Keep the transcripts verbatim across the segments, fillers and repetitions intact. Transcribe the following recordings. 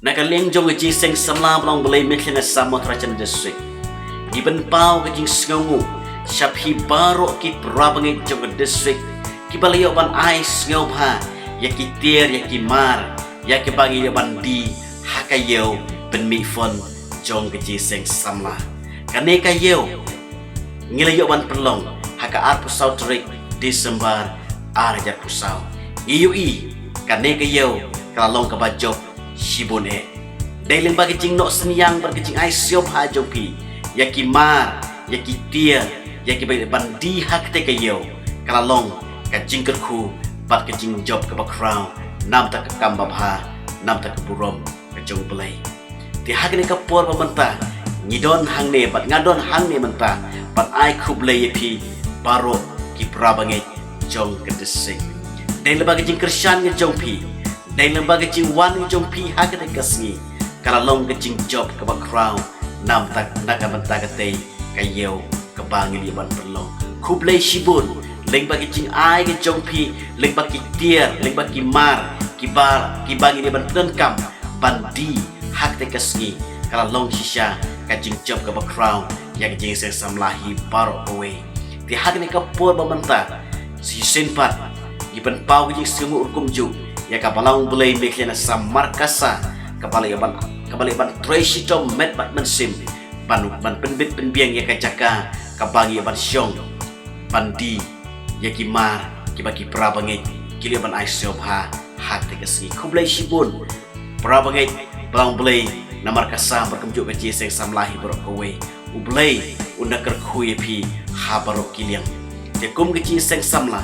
Na ka liang jong ka jingïaseng samla ba long Blei Methodist Assam Mawthrachan District, ngi pynpaw ka jingsngewnguh sha phi baroh ki para bangeit jong ka district kiba la ïoh ban ai sngewbha ïa ki tiar, ïa ki mar, ïa kiba ngi la ïoh ban die ha ka ïew pynmih fund jong ka jingïaseng samla. Kane ka ïew ngi la ïoh ban pynlong ha ka arphew saw tarik December ar hajar arphew saw. Ngi ïohi kane ka ïew ka la long kaba jop shibun eh. Dei lyngba ka jingnoh synñiang bad ka jingai sngewbha jong phi ïa ki mar, ïa ki tiar, ïa kiba ïoh ban die ha kata ka ïew, ka la long ka jingkyrkhu bad ka jingjop kaba khraw na bynta ka kam babha, na bynta ka burom ka jong U Blei. Te ha kane ka por ba mynta ngi don hangne bad nga don hangne mynta ban ai khublei ïa phi baroh ki para bangeit jong ka district. Dei lyngba ka jingkyrshan ka jong phi, dei lyngba ka jingwan ka jong phi ha kata ka sngi, ka la long ka jingjop kaba khraw na bynta, na ka bynta katei ka ïew kaba ngi la ïoh ban pynlong. Khublei shibun lyngba ka jingai ka jong phi, lyngba ki tiar, lyngba ki mar kiba, kiba ngi la ïoh ban pyndonkam ban die ha kata ka sngi. Ka la long shisha ka jingjop kaba khraw ïa ka jingïaseng samla hi baroh kawei. Te ha kane ka por ba mynta shisien pat ngi pynpaw ka jingsngewnguh ruh kumjuh ïa ka Balang Blei Methodist Assam Markasa, kaba la ïoh ban, kaba la ïoh ban trei shitom met bad mynsiem ban, ban pynbit pynbiang ïa ka jaka kaba ngi ïoh ban shong ban die ïa ki mar kiba ki para bangeit ki la ïoh ban ai sngewbha ha kata ka sngi. Khublei shibun para bangeit Balang Blei na Markasa bad kumjuh ka jingïaseng samla hi baroh kawei. U Blei un da kyrkhu ïa phi ha baroh ki liang. Te kum ka jingïaseng samla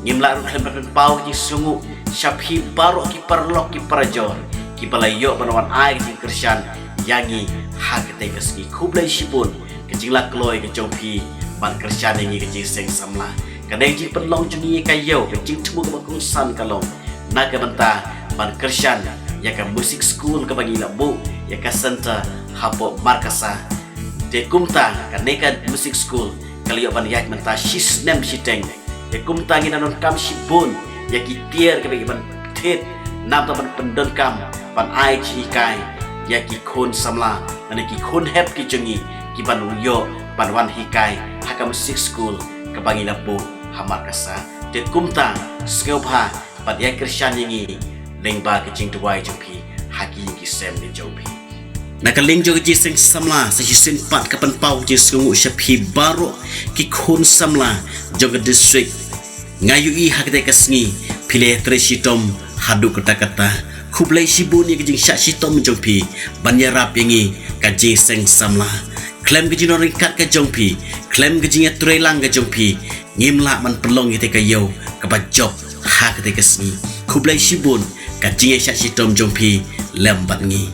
ngim lah ruh khlem ban pynpaw ka jingsngewnguh sha phi baroh ki paralok ki parajor kiba la ïoh ban wan ai ka jingkyrshan ïa ngi ha kata ka sngi. Khublei shibun ka jingla kloi ka jong phi ban kyrshan ïa ngi ka jingïaseng samla. Kane ka jingpynlong jong ngi ka ïew, ka jingthmu kaba kongsan ka long na ka bynta ban kyrshan ïa ka music school kaba ngi la buh ïa ka center hapoh Markasa. Te kumta kane ka music school ka la ïoh ban ïaid mynta shi snem shiteng. Te kumta ngi la donkam shibun ïa ki tiar kiba ngi ban thied na bynta ban pyndonkam ban ai jinghikai ïa ki khun samla lane ki khun hep ki jong ngi kiban ïoh ban wan hikai ha ka music school kaba ngi la buh ha Markasa. Te kumta sngewbha ban ïa kyrshan ïa ngi lyngba ka jingduwai jong phi ha ki ïing ki sem ki jong phi. Na ka liang jong ka jingïaseng samla sa shisien pat ka pynpaw ka jingsngewnguh sha phi baroh ki khun samla jong ka district. Nga ïohi ha kata ka sngi phi la trei shitom haduh katta katta. Khublei shibun ïa ka jingshah shitom jong phi ban ïarap ïa ngi ka jingïaseng samla. Khlem ka jingdon ryngkat ka jong phi, khlem ka jingïatreilang ka jong phi, ngim lah ban pynlong ïa kata ka ïew kaba jop ha kata ka sngi. Khublei shibun ka jingïashah shitom jong phi lem bad ngi.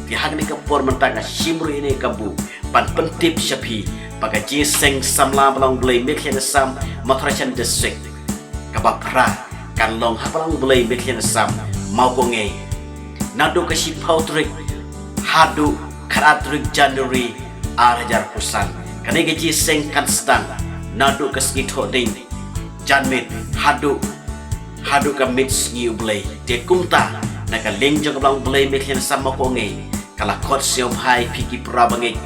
Te ha kane ka por mynta nga shim ruh ïa kane ka kabu ban pyntip sha phi ba ka jingïaseng samla Balang Blei Methodist Assam Mawthrachan District kaba phra kan long ha Balang Blei Methodist Assam Mawkongei naduh ka shiphew tarik haduh khatar tarik January ar hajar arphew san. Kane ka jingïaseng kan sdang naduh ka sngi Thohdieng janmiet haduh, haduh ka miet sngi U Blei. Te kumta na ka liang jong ka Balang Blei Methodist Assam Mawkongei ka la khot sngewbha ïa phi ki para bangeit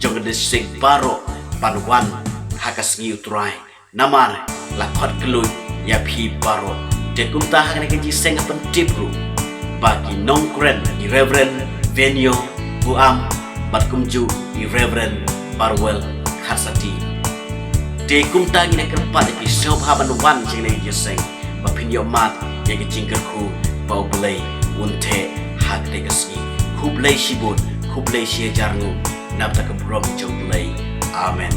jong ka district baroh ban wan ha ka sngi U Trai. Namar la khot kylluid ïa phi baroh. Te kumta ha kane ka jingïaseng nga pyntip ruh ba ki nongkren i Reverend Venio Buam bad kumjuh i Reverend Barwell Kharsati. Te kumta ngi la kyrpad ïa phi sngewbha ban wan sha kane ka jingïaseng ba phin ïoh mad ïa ka jingkyrkhu ba U Blei un theh ha kane ka sngi. Khublei shibun, khublei shihajar nguh na bynta ka burom jong U Blei. Amen.